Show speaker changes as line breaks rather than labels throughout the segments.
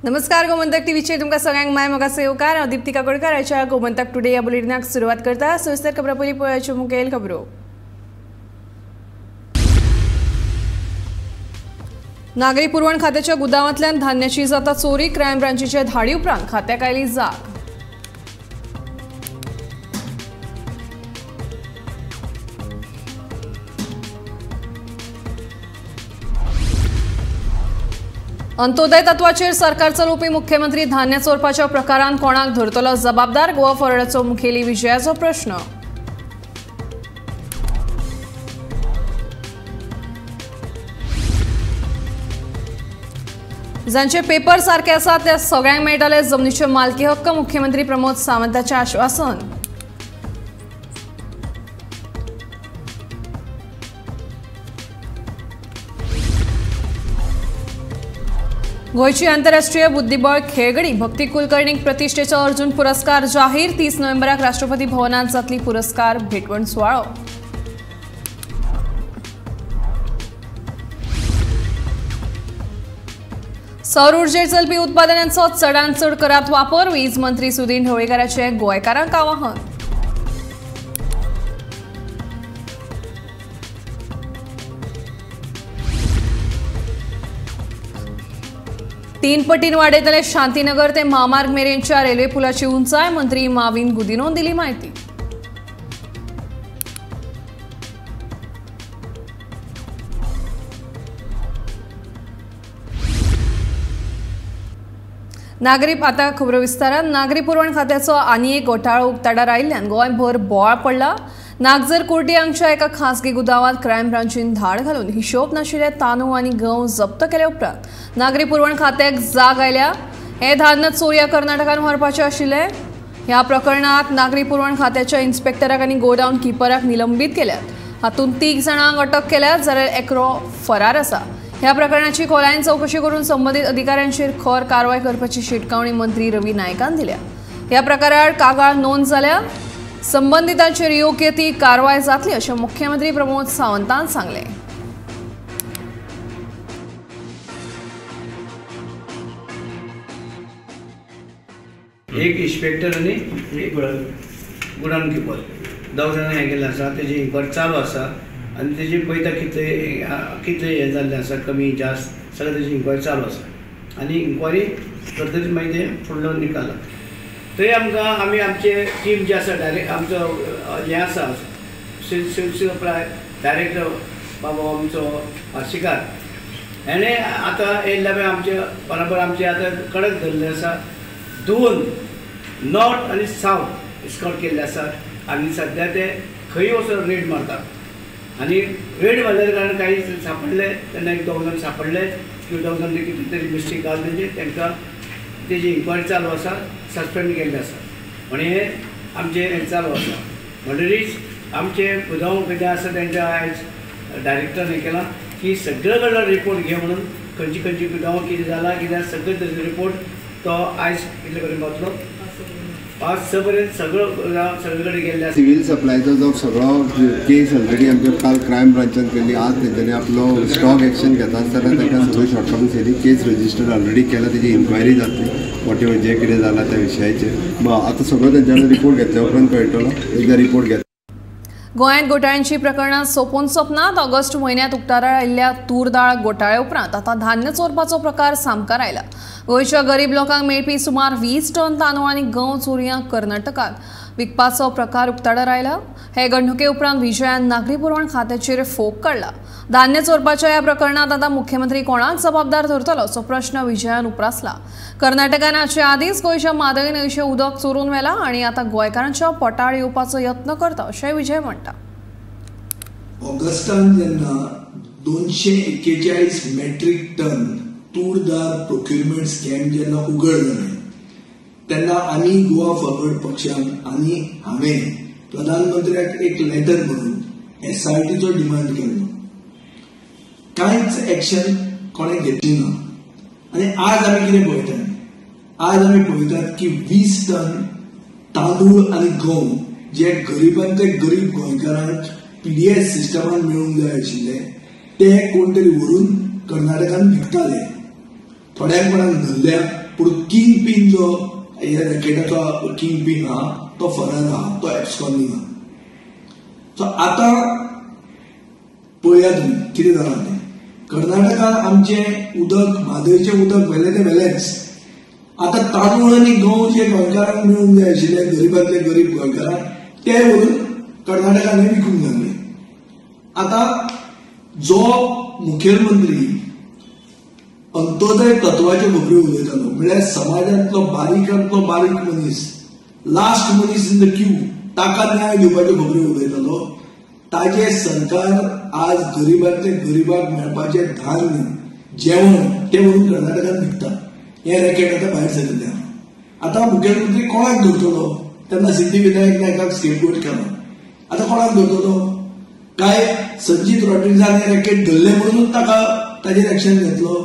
नमस्कार, गोमंतक टीव्हीचेर तुमकां सगळ्यांक माय मोगाचो येवकार. हांव दीप्ती काकोडकर आयच्या गोमंतक टुडे ह्या बुलेटिनाक सुरवात करता. सविस्तर खबरां पयलीं पळोवपाच्यो मुखेल खबरो. नागरी पुरवण खात्याच्या गुदावांतल्यान धान्याची जाता चोरी. क्रायम ब्रांचीच्या धाडी उपरांत खात्याक आयली जाग. अंत्योदय तत्वाचेर सरकार चलोवपी मुख्यमंत्री धान्य चोरपाच्या प्रकारान कोणाक धरतलो जबाबदार? गोवा फॉरवर्डाचो मुखेली विजयाचो प्रश्न. जांचे पेपर सारके आसात त्या सगळ्यांक मेळटले जमनीचे मालकी हक्क. मुख्यमंत्री प्रमोद सावंताचें आश्वासन. गोंयची आंतरराष्ट्रीय बुद्धिबळ खेळगडी भक्ती कुलकर्णीक प्रतिष्ठेचो अर्जुन पुरस्कार जाहीर. 30 नोव्हेंबराक राष्ट्रपती भवनांत जातली पुरस्कार भेटवण सुवाळो. सौर उर्जेर चलपी उत्पादनांचो चडांत चड करात वापर. वीज मंत्री सुदिन ढवळीकाराचे गोंयकारांक आवाहन. तीन पटीन वाडयतले शांतीनगर ते म्हामार्ग मेरेनच्या रेल्वे पुलाची उंचाय. मंत्री माविन गुदिनोन दिली माहिती. नागरी आता खबरो विस्तारान. नागरी पुरवण खात्याचो आनी एक घोटाळो उक्ताडार आयिल्ल्यान गोंयभर बोवाळ पडला. नागझर कुर्टी हांगच्या एका खासगी गुदावांत क्रायम ब्रांचीन धाड घालून हिशोब नाशिल्ले तांदूळ आनी गंव जप्त केले उपरांत नागरी पुरवण खात्याक जाग आयल्या. हे धान्य चोरया कर्नाटकान व्हरपाचें आशिल्लें. ह्या प्रकरणांत नागरी पुरवण खात्याच्या इन्स्पेक्टराक आनी गोडावन किपराक निलंबीत केल्यात. हातूंत 3 जाणांक अटक केल्या जाल्यार एकरो फरार आसा. ह्या प्रकरणाची खोलायेन चवकशी करून संबंदीत अधिकाऱ्यांचेर खर कारवाय करपाची शिटकावणी मंत्री रवी नायकान दिल्या. ह्या प्रकाराआड कागाळ नोंद जाल्या. संबंदितांचेर योग्य ती कारवाय जातली अशें मुख्यमंत्री प्रमोद सावंतान सांगलें.
एक इन्स्पेक्टर आनी एक गोडावन किपर दोग जाणां हें केल्लें आसा. तेजी इन्क्वायरी चालू आसा आनी तेजी पळयता कितले कितले हें जाल्लें आसा, कमी जास्त सगळें तेजी इन्क्वायरी चालू आसा आनी इन्क्वायरी करतकीच मागीर तें फुडलो निकाल लागता. थंय आमकां आमी आमचे टीम जे आसा डायरेक्ट आमचो हें आसा सिव्हल सप्लाय डायरेक्टर बाबा आमचो पार्शीकार हेणें आतां येयल्ल्या पळय आमचे बराबर आमचे आतां कडक धरलें आसा. 2 नॉर्थ आनी सावथ इस्कॉट केल्ले आसा आनी सद्या ते खंय वचून रेड मारतात आनी रेड मारल्या कारणान काही सांपडले तेन्ना एक 2 जाण सांपडले किंवा 2 जाण कितें तरी मिस्टेक घाल तेंचे तांकां तेजी इन्क्वायरी चालू आसा, सस्पेंड केल्लें आसा. आनी हें आमचें हें चालू आसा. म्हणटरीच आमचे गुदांव कितें आसा तेंच्या आयज डायरेक्टरान हें केलां की सगळे कडलो रिपोर्ट घे म्हणून खंयची खंयची गुदांव कितें जालां कितें सगळें तेजो रिपोर्ट तो आयज कितले कडेन पावतलो 5-6 पर्यंत सगळो सगळे कडेन गेल्ले आसा.
सिव्हील सप्लायचो जो सगळो केस ऑलरेडी आमच्या काल क्रायम ब्रांचान केल्ली. आज तेंच्यांनी आपलो स्ट्रॉंग एक्शन घेता आसतना तांकां सगळी शॉर्टकमिंग्स येयली. केस रजिस्टर ऑलरेडी केला, तेजी इन्क्वायरी जातली what ever जें कितें जालां त्या विशयाचेर. आतां सगळो तेंच्यानी रिपोर्ट घेतल्या उपरांत कळटलो. एकदां रिपोर्ट घेतलो.
गोंयांत घोटाळ्यांची प्रकरणां सोंपून सोंपनात. ऑगस्ट म्हयन्यांत उक्ताडार आयिल्ल्या तूर दाळ घोटाळ्या उपरांत आतां धान्य चोरपाचो प्रकार सामकार आयला. गोंयच्या गरीब लोकांक मेळपी सुमार 20 टन तांदूळ आनी गंव चोरयां कर्नाटकांत विकपाचो प्रकार उक्ताडार आयला. हे घडणुके उपरांत विजयान नागरी पुरवण खात्याचेर फोग काडला. धान्य चोरपाच्या ह्या प्रकरणांत आतां मुख्यमंत्री कोणाक जबाबदार धरतलो असो प्रश्न विजयान उप्रासला. कर्नाटकान हाचे आदींच गोंयच्या म्हादय न्हंयचें उदक चोरून व्हेलां आनी आतां गोंयकारांच्या पोटार येवपाचो यत्न करता अशें विजय म्हणटा.
ऑगस्टान जेन्ना 241 मेट्रीक टन तूर दाळ प्रोक्युरमेंट स्कॅम जेन्ना उगड जालें तेन्ना आमी गोवा फॉरवर्ड पक्षान आनी हांवें प्रधानमंत्र्याक एक लेटर बरोवन एसआयटीचो डिमांड केल्लो. कांयच एक्शन कोणें घेतली ना आनी आज आमी कितें पळयतात, आज आमी पळयतात की 20 टन तांदूळ आनी गंव जे गरिबांतले गरीब गोंयकारांक पीडीएस सिस्टमान मेळूंक जाय आशिल्ले ते कोण तरी व्हरून कर्नाटकान विकताले. थोड्यांक कोणाक धरल्या, पूण किंग पीन जो ह्या रॅकेटाचो किंग पीन आहा तो फरार आहा, तो एब्सकॉन्डिंग आहा. सो आतां पळया तुमी कितें जालां तें. कर्नाटकान आमचें उदक, म्हादयचें उदक व्हेलें तें व्हेलेंच. आतां तांदूळ आनी गंव जे गोंयकारांक मेळूंक जाय आशिल्ले, गरिबांतले गरीब गोंयकारांक, ते व्हरून कर्नाटकान विकूंक लागले. आतां जो मुखेलमंत्री अंत्योदय तत्वाच्यो खबऱ्यो उलयतालो, म्हणल्यार समाजांतलो बारीकांतलो बारीक मनीस, लास्ट मनीस इन the Q, ताका न्याय दिवपाच्यो खबऱ्यो उलयतालो, ताजे सरकार आज गरिबांतले गरिबाक मेळपाचें धान्य, जेवण तें व्हरून कर्नाटकान विकता. हें रॅकेट आतां भायर सरिल्लें आहा. आतां मुखेलमंत्री कोणाक धरतलो? तेन्ना सिद्धिविनायक नायकाक स्केपगोट केलो, आतां कोणाक धरतलो? काय संजीत रॉड्रिग्जान हें रॅकेट धरलें म्हणून ताका ताजेर एक्शन घेतलो?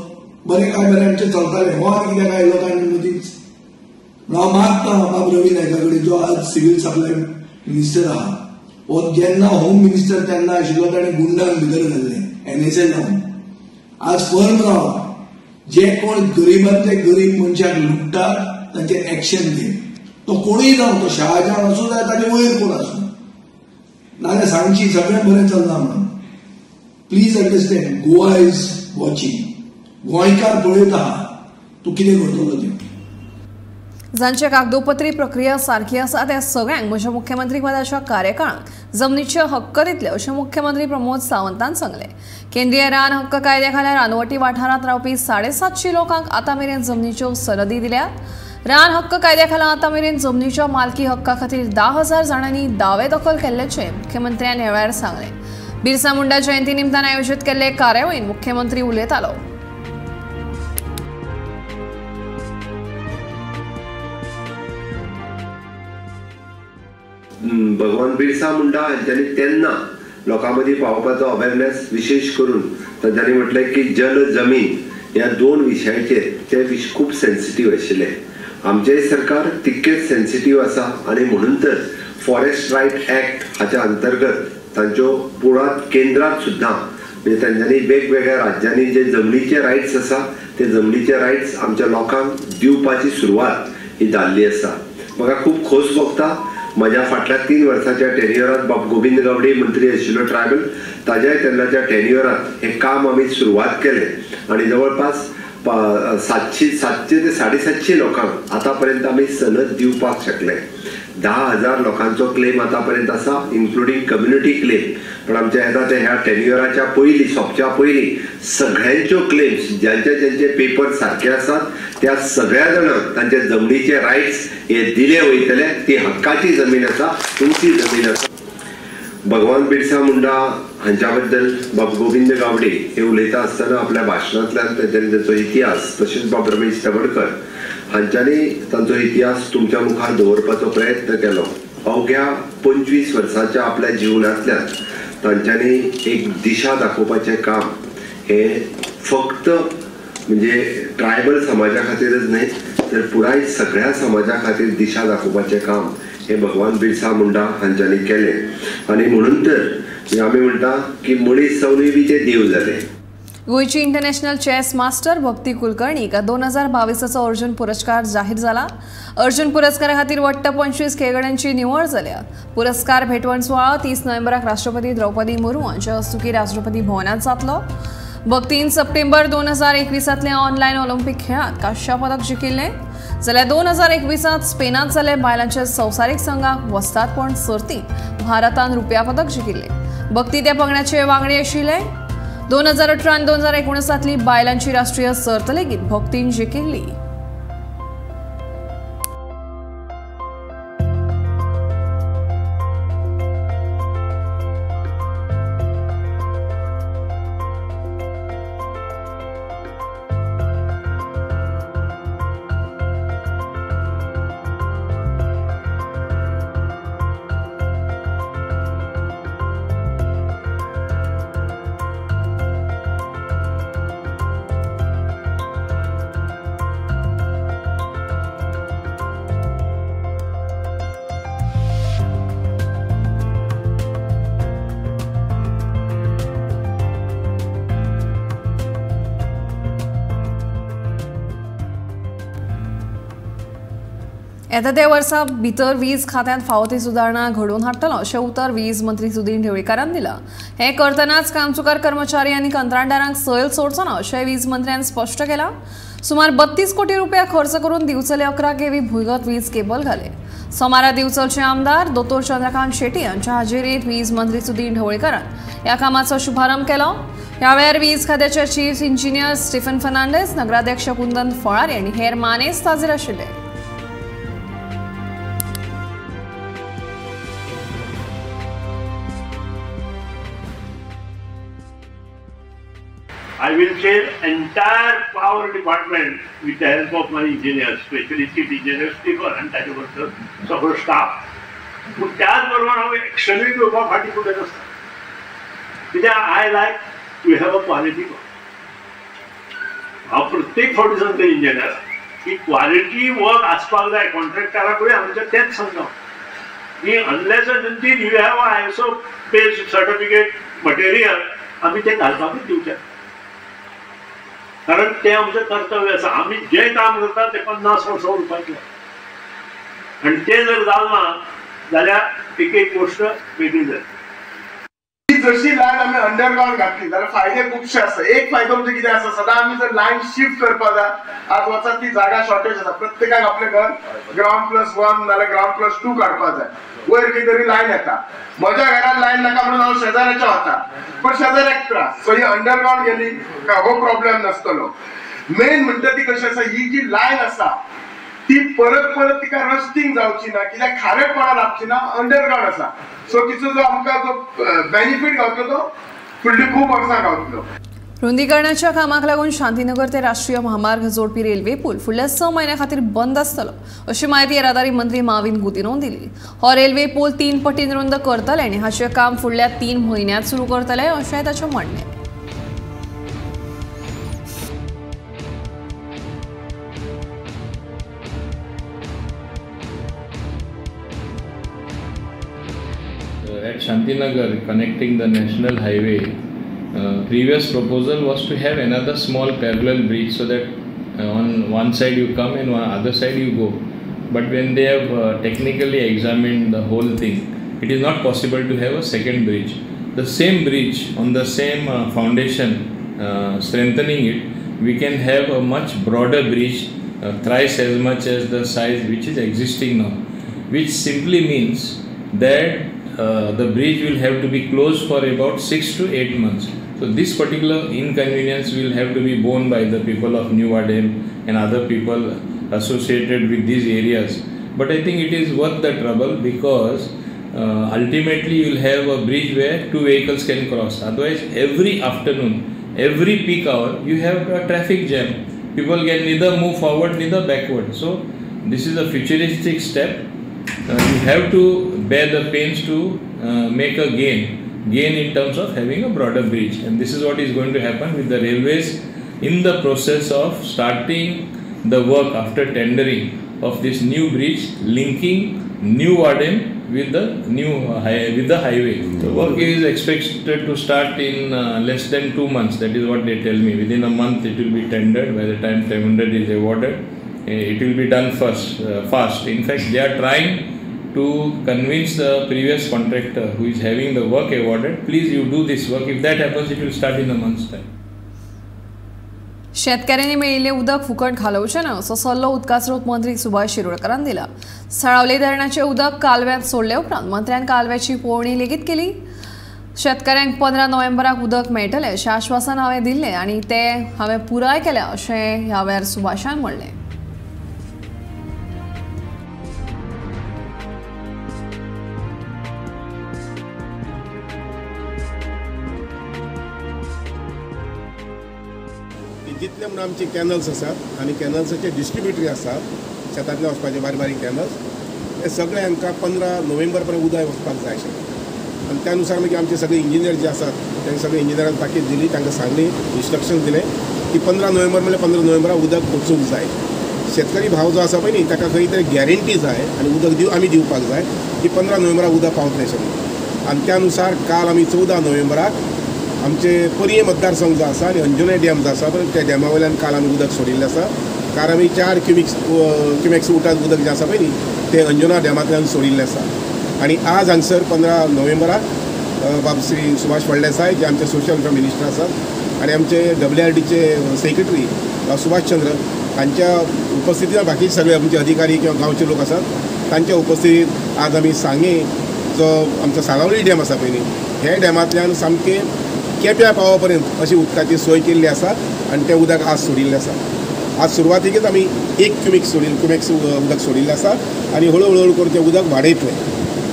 बरें काय बरें आमचें चलतालें, हो आनी कित्याक आयलो काय मदींच? हांव मागता बाब रवी नायका कडेन, जो आज सिव्हील सप्लाय मिनिस्टर आहा, हो जेन्ना होम मिनिस्टर तेन्ना आशिल्लो, ताणें गुंडांक भितर घाल्ले एनएसए लावन. आज फर्म राव, जे कोण गरिबांतले गरीब मनशाक लुट्टात तांचेर एक्शन घे. तो कोणूय जावं, तो शाहजहान आसूं जाय ताजे वयर कोण आसूं, नाजाल्यार सांगची सगळें बरें चल्लां म्हणून. Please understand, Goa is watching. गोंयकार पळयता तूं कितें करतलो तें.
जांचे कागदोपत्री प्रक्रिया सारकी आसा त्या सगळ्यांक म्हज्या मुख्यमंत्री पदाच्या कार्यकाळांत जमनीचे हक्क दितले अशें मुख्यमंत्री प्रमोद सावंतान सांगलें. केंद्रीय रान हक्क कायद्या खाला रानवटी वाठारांत रावपी 750 लोकांक आतां मेरेन जमनीच्यो सनदी दिल्यात. रान हक्क कायद्या खाला आतां मेरेन जमनीच्या मालकी हक्का खातीर 10,000 जाणांनी दावे दखल केल्ल्याचें मुख्यमंत्र्यान ह्या वेळार सांगलें. बिरसा मुंडा जयंती निमतान आयोजीत केल्ले कार्यावळींत मुख्यमंत्री उलयतालो.
भगवान बिरसा मुंडा हांच्यांनी तेन्ना लोकां मदीं पावोवपाचो अवेरनेस विशेष करून तांच्यांनी म्हटलें की जल जमीन ह्या दोन विशयाचेर ते खूब सेन्सिटीव आशिल्ले. आमचेंय सरकार तितकेंच सेन्सिटीव आसा आनी म्हणून तर फॉरेस्ट रायट एक्ट हाच्या अंतर्गत तांच्यो पुरात केंद्रात सुद्दां म्हणजे तांच्यांनी वेगवेगळ्या राज्यांनी जे जमनीचे रायट्स आसा ते जमनीचे रायट्स आमच्या लोकांक दिवपाची सुरवात ही जाल्ली आसा. म्हाका खूब खोस भोगता, म्हज्या फाटल्या 3 वर्साच्या टेन्युअरात बाब गोविंद गावडे मंत्री आशिल्लो ट्रायबल, ताज्याय तेन्नाच्या टेन्युअरात हें काम आमी सुरवात केलें आनी जवळपास 700 ते 750 लोकांक आतां पर्यंत आमी सनद दिवपाक शकले. 10,000 लोकांचो क्लेम आतां पर्यंत आसा, इन्क्लुडींग कम्युनिटी क्लेम. पण आमच्या येता ते ह्या टेन्युअराच्या पयलीं, सोंपच्या पयलीं सगळ्यांच्यो क्लेम्स ज्यांचे ज्यांचे पेपर सारके आसात त्या सगळ्या जाणांक तांचे जमनीचे रायट्स हे दिले वयतले. ती हक्काची जमीन आसा, तुमची जमीन आसा. भगवान बिरसा मुंडा हांच्या बद्दल बाब गोविंद गावडे हे उलयता आसतना आपल्या भाशणांतल्यान तांच्यांनी तांचो इतिहास, तशेंच बाब रमेश तवडकर हांच्यांनी तांचो इतिहास तुमच्या मुखार दवरपाचो प्रयत्न केलो. अवघ्या 25 वर्सांच्या आपल्या जिवनांतल्यान तांच्यांनी एक दिशा दाखोवपाचें काम हे फक्त म्हणजे ट्रायबल समाजा खातीरच न्हय तर पुराय सगळ्या समाजा खातीर दिशा दाखोवपाचें काम हे भगवान बिरसा मुंडा हांच्यांनी केलें. आनी म्हणून तर आमी म्हणटा की मनीस जावनूय बी ते देव जाले.
गोंयची इंटरनॅशनल चेस मास्टर भक्ती कुलकर्णी हिका 2022चो अर्जुन पुरस्कार जाहीर जाला. अर्जुन पुरस्कारा खातीर वट्ट 25 खेळगड्यांची निवड जाल्या. पुरस्कार भेटवण सुवाळो 30 नोव्हेंबराक राष्ट्रपती द्रौपदी मुर्मू हांच्या हस्तुकीं राष्ट्रपती भवनांत जातलो. भक्तीन सप्टेंबर 2021 ऑनलायन ऑलिम्पिक खेळांत कांश्या पदक जिखिल्लें, जाल्यार 2021 स्पेनांत जाल्ले बायलांच्या संवसारीक संघाक वस्तादपण सर्तींत भारतान रुप्या पदक जिखिल्लें. भक्ती त्या पंगडाचे वांगडी आशिल्ले. 2018 आनी 2019 बायलांची राष्ट्रीय सर्त लेगीत भक्तीन जिखिल्ली. येता त्या वर्सा भितर वीज खात्यांत फावो ती सुदारणा घडोवन हाडटलो अशें उतर वीज मंत्री सुदीन ढवळीकारान दिलां. हें करतनाच कामचुकार कर्मचारी आनी कंत्राटदारांक सैल सोडचो ना अशें वीज मंत्र्यान स्पश्ट केलां. सुमार 32 कोटी रुपया खर्च करून दिवचले 11 केव्ही भुंयगत वीज केबल घाले. सोमारा दिवचलचे आमदार दोतोर चंद्रकांत शेट्टी हांच्या हाजेरीत वीज मंत्री सुदीन ढवळीकारान ह्या कामाचो शुभारंभ केलो. ह्या वेळार वीज खात्याचे चीफ इंजिनियर स्टीफन फर्नांडीस, नगराध्यक्ष कुंदन फळारी आनी हेर मानेस्त हाजीर आशिल्ले.
I will change entire power department with the help of my engineers, especially chief engineer Stephen आणि त्याच्याबरोबर सगळं स्टाफ. पूण त्याचबरोबर हांव एक्शनूय घेवपाक फाटीं फुडें नासता, कित्याक I like to have a quality work. हांव प्रत्येक फावटी सांगता इंजिनियराक की क्वालिटी वर्क आसपाक जाय. कॉन्ट्रॅक्टराकूय आमच्या तेंच सांगता की unless and until you have a ISO based certificate material आमी तें घालपाकूच दिवचें, कारण तें आमचें कर्तव्य आसा. आमी जें काम करता तें 50 वर्सां उरपाचें आनी तें जर जालें जाल्यार एक एक गोश्ट वेगळी जाता.
जशी लायन आमी अंडरग्रावंड घातली जाल्यार फायदे खुबशे आसा. एक फायदो म्हणजे कितें आसा, सदां आमी जर लायन शिफ्ट करपाक जाय, आज वचात ती जागा शॉर्टेज आसा, प्रत्येकाक आपलें घर ग्रावंड +1 नाल्यार ग्रावंड +2 काडपाक जाय, वयर खंय तरी लायन येता. म्हज्या घरान लायन नाका म्हणून हांव शेजाऱ्याच्या वता, पण शेजाऱ्याक त्रास. सो ही अंडरग्रावंड गेली काय हो प्रॉब्लेम नासतलो. मेन म्हणटा ती कशी आसा, ही जी लायन आसा ती परत परत तिका रस्टिंग जावची ना, कित्याक खारेपणा लागची ना, अंडरग्रावंड आसा. सो तिचो जो आमकां जो बेनिफीट गावतलो तो फुडली खूब वर्सां गावतलो.
रुंदीकरणाच्या कामाक लागून शांतीनगर ते राष्ट्रीय म्हामार्ग जोडपी रेल्वे पूल फुडल्या 6 म्हयन्यां खातीर बंद आसतलो अशी म्हायती येरादारी मंत्री माविन गुदिन्होन दिली. हो रेल्वे पूल 3 पटीन रुंद करतले आनी हाचें काम फुडल्या 3 म्हयन्यांत सुरू करतले अशें ताचें म्हणणें.
At Shantinagar, connecting the national highway, previous proposal was to have another small parallel bridge so that on one side you come and on other side you go. But when they have technically examined the whole thing, it is not possible to have a second bridge. The same bridge on the same foundation, strengthening it, we can have a much broader bridge, thrice as much as the size which is existing now, which simply means that the bridge will have to be closed for about 6 to 8 months. So this particular inconvenience will have to be borne by the people of New Vadem and other people associated with these areas. But I think it is worth the trouble, because ultimately you will have a bridge where 2 vehicles can cross. Otherwise every afternoon, every peak hour, you have a traffic jam. People can neither move forward neither backward. So this is a futuristic step. You have to bear the pains to make a gain in terms of having a broader bridge, and this is what is going to happen with the railways in the process of starting the work after tendering of this new bridge linking New Vadem with the with the highway. The work is expected to start in less than 2 months. That is what they tell me. Within a month it will be tendered. By the time tender is awarded, it will be done first, fast. In fact, they are trying to convince the previous contractor who is having the work awarded, please you do this work. If that happens, it will start in a month's time.
शेतकऱ्यांनी मेळिल्लें उदक फुकट घालोवचें ना असो सल्लो उदका स्रोत मंत्री सुभाष शिरोडकरान दिला. साळावले धरणाचें उदक कालव्यांत सोडले उपरांत मंत्र्यान कालव्याची पळोवणी लेगीत केली. शेतकऱ्यांक 15 नोव्हेंबराक उदक मेळटलें अशें आश्वासन हांवें दिल्लें आनी तें हांवें पुराय केलें अशें ह्या वेळार सुभाषान म्हणलें.
जितले म्हणून आमचे कॅनल्स आसात आनी कॅनल्साचे डिस्ट्रिब्युटरी आसात, शेतांतले वचपाचे बारीक बारीक कॅनल्स, हे सगळे हांकां 15 नोव्हेंबर पर्यंत उदक वचपाक जाय आशिल्लें. आनी त्या नुसार मागीर आमचे सगळे इंजिनियर जे आसात तांकां सगळे इंजिनियरांक ताकीद दिली, तांकां सांगली, इन्स्ट्रक्शन दिलें की 15 नोव्हेंबर म्हणल्यार 15 नोव्हेंबराक उदक वचूंक जाय. शेतकरी भाव जो आसा पळय न्ही ताका खंय तरी गॅरंटी जाय आनी उदक आमी दिवपाक जाय की 15 नोव्हेंबराक उदक पावतलें अशें म्हणून. आनी त्या नुसार काल आमी 14 नोव्हेंबराक आमचे पर्ये मतदारसंघ जो आसा आनी अंजुने डॅम जो आसा पळय त्या डॅमा वयल्यान काल आमी उदक सोडिल्लें आसा. कारण आमी 4 क्युमेक्स उटात उदक जें आसा पळय न्ही तें अंजुना डॅमांतल्यान सोडिल्लें आसा. आनी आज हांगसर 15 नोव्हेंबराक बाब श्री सुभाष फळदेसाय जे आमचे सोशल वेलफेअर मिनिस्टर आसात आनी आमचे WRDचे सेक्रेटरी सुभाष चंद्र हांच्या उपस्थितीन बाकी सगळे आमचे अधिकारी किंवा गांवचे लोक आसात तांच्या उपस्थितीत आज आमी सांगें जो आमचो सालावली डॅम आसा पळय न्ही हे डॅमांतल्यान सामकें केप्यां पावा पर्यंत अशी उदकाची सोय केल्ली आसा आनी तें उदक आज सोडिल्लें आसा. आज सुरवातीकच आमी 1 क्युमेक्स उदक सोडिल्लें आसा आनी हळू हळू करून तें उदक वाडयतले.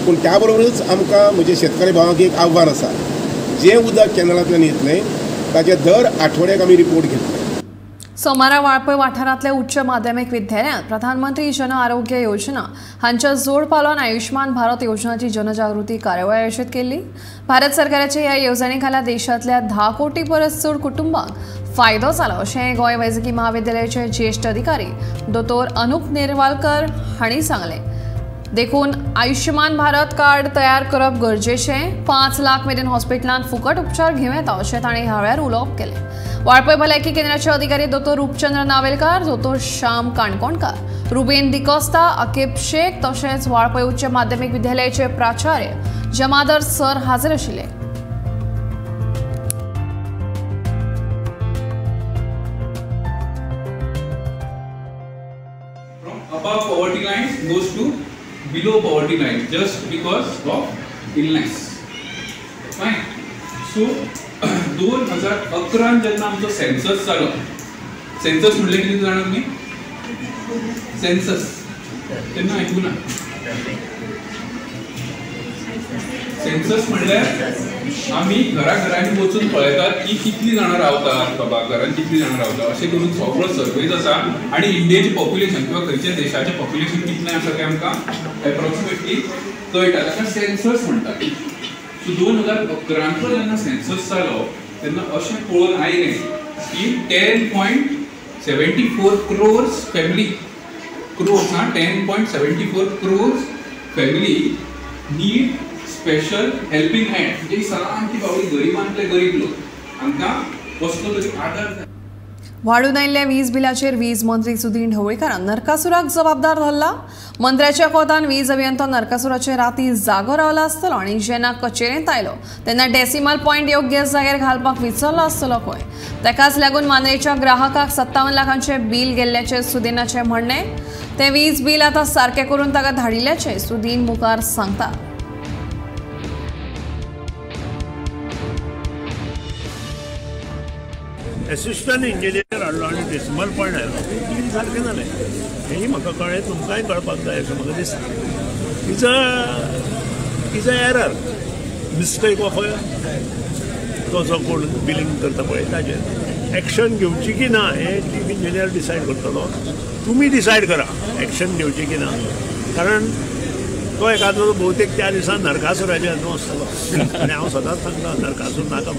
पूण त्या बरोबरूच आमकां म्हजे शेतकारी भावांक एक आव्हान आसा, जें उदक कॅनलांतल्यान येतलें ताचे दर आठवड्याक आमी रिपोर्ट घेतले.
सोमारा वाळपय वाठारांतल्या उच्च माध्यमिक विद्यालयांत प्रधानमंत्री जन आरोग्य योजना हांच्या जोड पालवान आयुष्मान भारत योजनाची जनजागृती कार्यावळ आयोजित केल्ली. भारत सरकाराच्या ह्या येवजणे खाला देशांतल्या 10 कोटी परस चड कुटुंबांक फायदो जाला अशें गोंय वैजकी महाविद्यालयाचे ज्येश्ठ अधिकारी दोतोर अनुप नेरवालकर हांणी सांगलें. देखून आयुष्यमान भारत कार्ड तयार करप गरजेचें. 5 लाख मेरेन हॉस्पिटलांत फुकट उपचार घेवं येता अशें तांणी ह्या वेळार उलोवप केलें. वाळपय भलायकी केंद्राचे अधिकारी दोतोर रूपचंद्र नावेलकार, दोतोर श्याम काणकोणकार, रुबेन दिकोस्ता, अकीब शेख तशेंच वाळपय उच्च माध्यमिक विद्यालयाचे प्राचार्य जमादर सर हाजीर आशिल्ले.
Above poverty line goes to below poverty line just because of illness. Fine. So 2011 जेन्ना आमचो सेन्सस जालो, सेन्सस म्हणलें कितें जाणा तुमी? सेन्सस तेन्ना आयकूं ना. सेन्सस म्हणल्यार आमी घरा घरांनी वचून पळयतात की कितली जाणां रावतात बाबा, घरान कितली जाणां रावतात, अशें करून सगळो सर्वे आसा आनी इंडियेचें पॉप्युलेशन किंवा खंयच्या देशाचें पॉप्युलेशन कितलें आसा तें आमकां एप्रॉक्सिमेटली कळटा. ताका सेन्सस म्हणटात. सो 2011 जेन्ना सेन्सस जालो तेन्ना अशें पळोवन आयलें की 10.74 क्रोर्स फॅमिली, क्रोर्स हा, 10.74 crores family need special helping hand. म्हणजे सामकी बाबडी गरिबांतले गरीब लोक हांकां कसलो तरी आदार जाय.
वाडून आयिल्ल्या वीज बिलाचेर वीज मंत्री सुदीन ढवळीकारान नरकासुराक जबाबदार धरला. मंत्र्याच्या कोतान वीज अभियंतो नरकासुराचे राती जागो रावला आसतलो आनी जेन्ना कचेरेंत आयलो तेन्ना डेसिमल पॉयंट योग्य जाग्यार घालपाक विसरलो आसतलो खंय. ताकाच लागून मांद्रेच्या ग्राहकाक 57 लाखांचें बील गेल्ल्याचें सुदीनाचें म्हणणें. तें वीज बील आतां सारकें करून ताका धाडिल्ल्याचें सुदीन मुखार सांगता.
एसिस्टंट इंजिनियर हाडलो आनी डेसिमल पॉयंट आयलो, बील सारकें जालें. हेंय म्हाका कळ्ळें, तुमकांय कळपाक जाय अशें म्हाका दिसता. Is a error, mistake of तो जो कोण बिलींग करता पळय ताजेर एक्शन घेवची की ना हें चीफ इंजिनियर डिसायड करतलो. तुमी डिसायड करा एक्शन घेवची की ना, कारण तो एखादो बहुतेक त्या दिसा नरकासुराच्या हातूंत आसतलो आनी हांव सदांच सांगता नरकासूर नाका.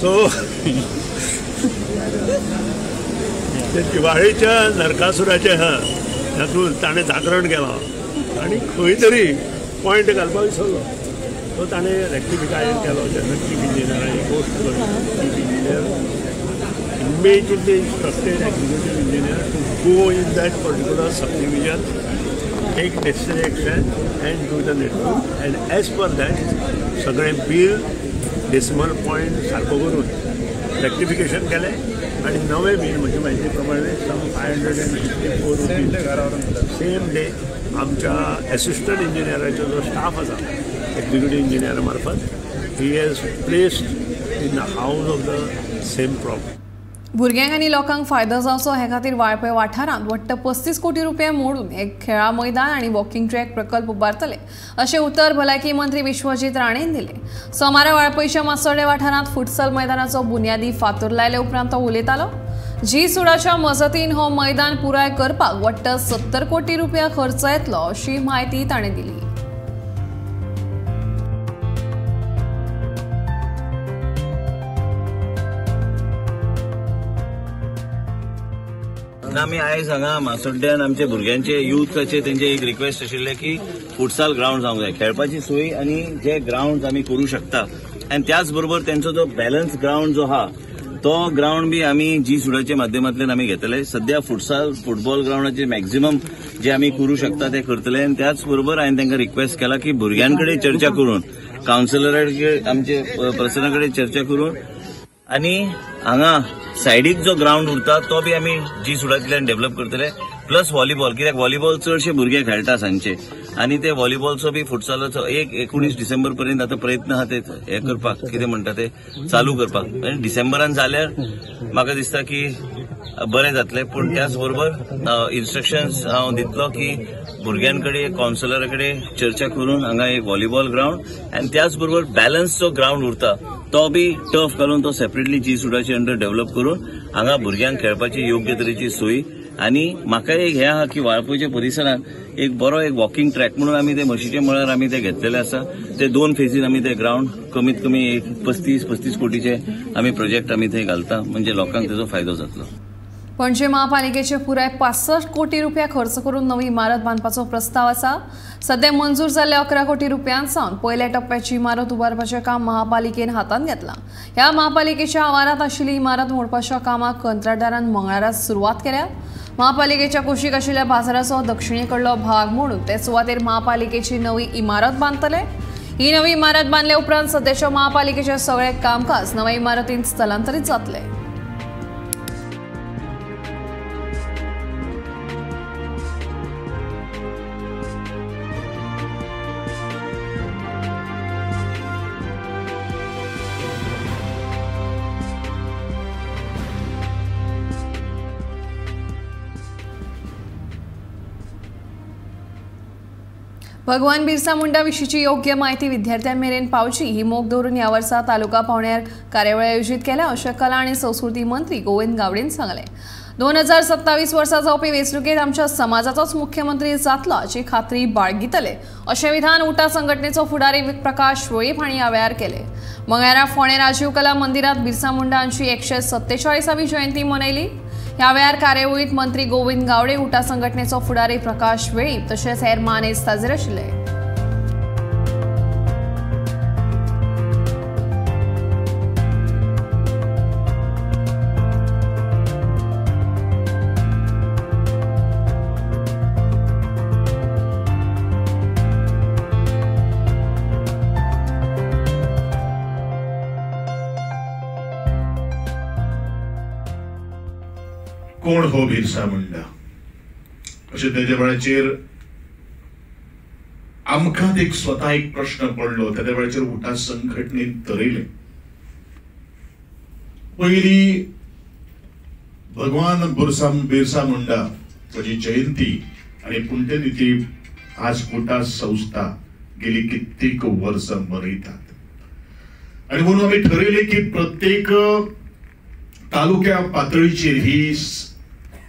सो ते दिवाळेच्या नरकासुराच्या हातूंत ताणें जागरण केलां आनी खंय तरी पॉयंट घालपाक विसरलो. सो ताणें रेक्टिफाय केलो जेन्ना चीफ इंजिनियरान पोस्ट करून chief engineer immediately instructed executive engineer to go in that particular subdivision, take necessary action and do the needful. And as per that सगळें बील डेसिमल पॉयंट सारको करून rectification केलें आनी नवें बील म्हजे म्हायती प्रमाणे सम 554 रुपीज सेम डे आमच्या एसिस्टंट इंजिनियराचो जो स्टाफ आसा एक्झिक्युटीव इंजिनियरा मार्फत he has placed in the house of the same problem.
भुरग्यांक आनी लोकांक फायदो जावचो हे खातीर वाळपय वाठारांत वट्ट 35 कोटी रुपया मोडून एक खेळा मैदान आनी वॉकिंग ट्रॅक प्रकल्प उबारतले अशें उतर भलायकी मंत्री विश्वजीत राणेन दिलें. सोमारा वाळपयच्या मासोड्या वाठारांत फुटसल मैदानाचो बुन्यादी फातर लायले उपरांत तो उलयतालो. जी सुडाच्या मजतीन हो मैदान पुराय करपाक वट्ट 70 कोटी रुपया खर्च येतलो अशी म्हायती ताणें दिली.
आमी आयज हांगा मासोड्ड्यान आमच्या भुरग्यांचे युथाचे तेंचे एक रिक्वेस्ट आशिल्लें की फुटसाल ग्रावंड जावंक जाय, खेळपाची सोय आनी जे ग्रावंड आमी करूं शकता आनी त्याच बरोबर तेंचो जो बॅलन्स ग्रावंड जो आहा तो ग्रावंड बी आमी जी सुडाच्या माध्यमांतल्यान आमी घेतले. सध्या फुटसाल फुटबॉल ग्रावंडाचे मॅक्झिमम जे आमी करूं शकता ते करतले. आनी त्याच बरोबर हांवें तांकां रिक्वेस्ट केला की भुरग्यां कडेन चर्चा करून, कावन्सिलरा कडेन, आमचे पर्सना कडेन चर्चा करून आनी हांगा सायडीक जो ग्रावंड उरता तो बी आमी जी सुडांतल्यान डेव्हलप करतले. प्लस व्हॉलीबॉल, कित्याक व्हॉलीबॉल चडशे भुरगे खेळटा सांजचे आनी ते व्हॉलीबॉलचो बी फुटसालाचो 19 डिसेंबर पर्यंत आतां प्रयत्न आहा ते हे करपाक, कितें म्हणटा ते चालू करपाक. आनी डिसेंबरान जाल्यार म्हाका दिसता की बरें जातलें. पूण त्याच बरोबर इन्स्ट्रक्शन्स हांव दितलो की भुरग्यां कडेन, कावन्सिलरा कडेन चर्चा करून हांगा एक व्हॉलीबॉल ग्रावंड आनी त्याच बरोबर बॅलन्सचो ग्रावंड उरता तो बी टर्फ घालून तो सेपरेटली जी सुडाचे अंडर डेव्हलप करून हांगा भुरग्यांक खेळपाची योग्य तरेची सोयी. आनी म्हाका एक हें आहा की वाळपयच्या परिसरांत एक बरो एक वॉकिंग ट्रॅक म्हणून आमी ते म्हशीच्या मळार आमी ते घेतलेले आसा. ते 2 फेजीन आमी ते ग्रावंड कमीत कमी एक 35 कोटीचे आमी प्रोजेक्ट आमी थंय घालता, म्हणजे लोकांक तेजो फायदो जातलो.
पणजे महापालिकेचे पुराय 65 कोटी रुपया खर्च करून नवी इमारत बांदपाचो प्रस्ताव आसा. सध्या मंजूर जाल्ल्या 11 कोटी रुपयां सावन पयल्या टप्प्याची इमारत उबारपाचें काम महापालिकेन हातांत घेतलां. ह्या महापालिकेच्या आवारांत आशिल्ली इमारत मोडपाच्या कामाक कंत्राटदारान मंगळारा सुरवात केल्या. महापालिकेच्या कुशीक आशिल्ल्या बाजाराचो दक्षिणेकडलो भाग मोडून ते सुवातेर महापालिकेची नवी इमारत बांदतले. ही नवी इमारत बांदले उपरांत सध्याच्या महापालिकेचे सगळे कामकाज नव्या इमारतींत स्थलांतरीत जातले. भगवान बिरसा मुंडा विशींची योग्य माहिती विद्यार्थ्यां मेरेन पावची ही मोख दवरून ह्या वर्सा तालुका पावंड्यार कार्यावळी आयोजीत केल्या अशें कला आनी संस्कृती मंत्री गोविंद गावडेन सांगलें. 2027 वर्सा जावपी वेंचणुकेंत आमच्या समाजाचोच मुख्यमंत्री जातलो हाची खात्री बाळगितले अशें विधान उटा संघटनेचो फुडारी प्रकाश वेळीप हांणी ह्या वेळार केलें. मंगळारा फोंडें राजीव कला मंदिरांत बिरसा मुंडा हांची 147वी जयंती मनयली. ह्या वेळार कार्यावळींत मंत्री गोविंद गावडे, उटा संघटनेचो फुडारी प्रकाश वेळीप तशेंच हेर मानेस्त हाजीर आशिल्ले.
कोण हो बिरसा मुंडा अशें तेज्या वेळाचेर आमकां एक स्वता एक प्रश्न पडलो. तेज्या वेळाचेर उटा संघटनेन थरयलें, पयली भगवान बिरसा मुंडा ताची जयंती आनी पुण्यतिथी आज उटा संस्था गेली कित्येक वर्सां मनयतात आनी म्हणून आमी ठरयलें की प्रत्येक तालुक्या पातळीचेर ही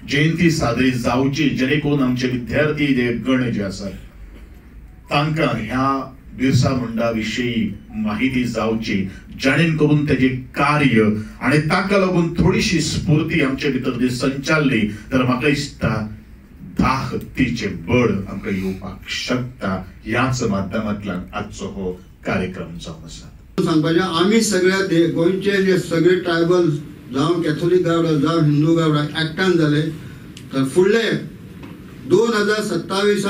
जयंती साजरी जावची, जेणे करून आमचे विद्यार्थी जे गण जे आसात तांकां ह्या बिरसा मुंडा विशीं माहिती जावची, जेणे करून तेजें कार्य आनी ताका लागून थोडीशी स्फूर्ती आमचे भितर जी संचारली तर म्हाका दिसता 10 हत्तीचें बळ आमकां येवपाक शकता. ह्याच माध्यमांतल्यान आजचो हो कार्यक्रम जावन आसा.
सांगपाचें आमी सगळ्या गोंयचे जे सगळे ट्रायबल जावं कॅथोलीक गावडा जावं हिंदू गावडा एकठांय जाले तर फुडले 2027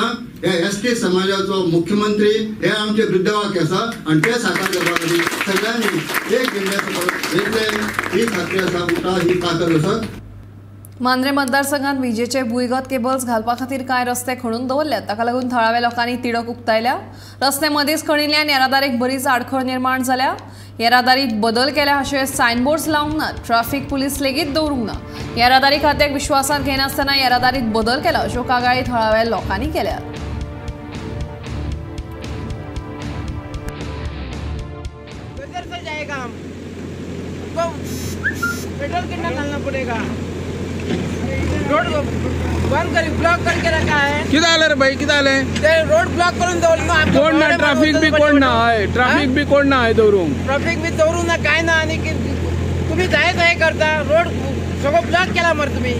हे एस टी समाजाचो मुख्यमंत्री हे आमचे वृद्धवाक्य आसा आनी ते साकार करपा खातीर सगळ्यांनी एक घेतले ही खात्री आसा. उटा ही ताकद आसा.
मांद्रे मतदारसंघात विजेचे भुंयगत केबल्स घालपा खातीर कांय रस्ते खणून दवरल्यात. ताका लागून थळाव्या लोकांनी तिडक उक्तायल्या. रस्ते मदींच खणिल्ल्यान येरादारीक बरीच आडखळ निर्माण जाल्या. येरादारीत बदल केल्या अशे सायनबोर्ड्स लावंक ना, ट्राफिक पुलीस लेगीत दवरूंक ना. येरादारी खात्याक विश्वासांत घेनासतना येरादारीत बदल केला अश्यो कागाळी थळाव्या लोकांनी केल्यात.
पेट्रोल कितना डालना पड़ेगा? रोड बंद कर, ब्लॉक करके रखा है.
किधर आले रे भाई, किधर आले?
रोड ब्लॉक करून दवरलो.
कोण ना, ट्रॅफिक बी कोण ना आहे, ट्रॅफिक बी कोण ना आहे दवरूंक,
ट्रॅफिक बी दवरूं ना काय ना. आणि तुम्ही जाय जाय करता, रोड सगळं ब्लॉक केला मरे तुम्ही.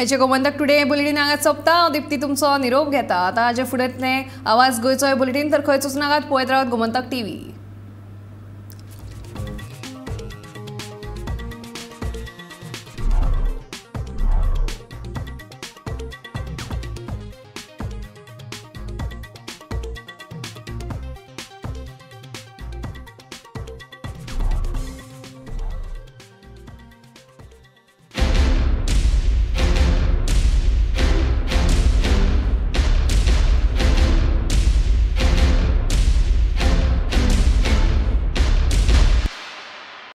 आयचे गोमंतक टुडे बुलेटीन हांगा सोंपता. हांव दीप्ती तुमचो निरोप घेता. आतां हाजे फुडें आवाज गोंयचो बुलेटीन तर खंयच वचूं नाकात, पळयत रावात गोमंतक टीव्ही.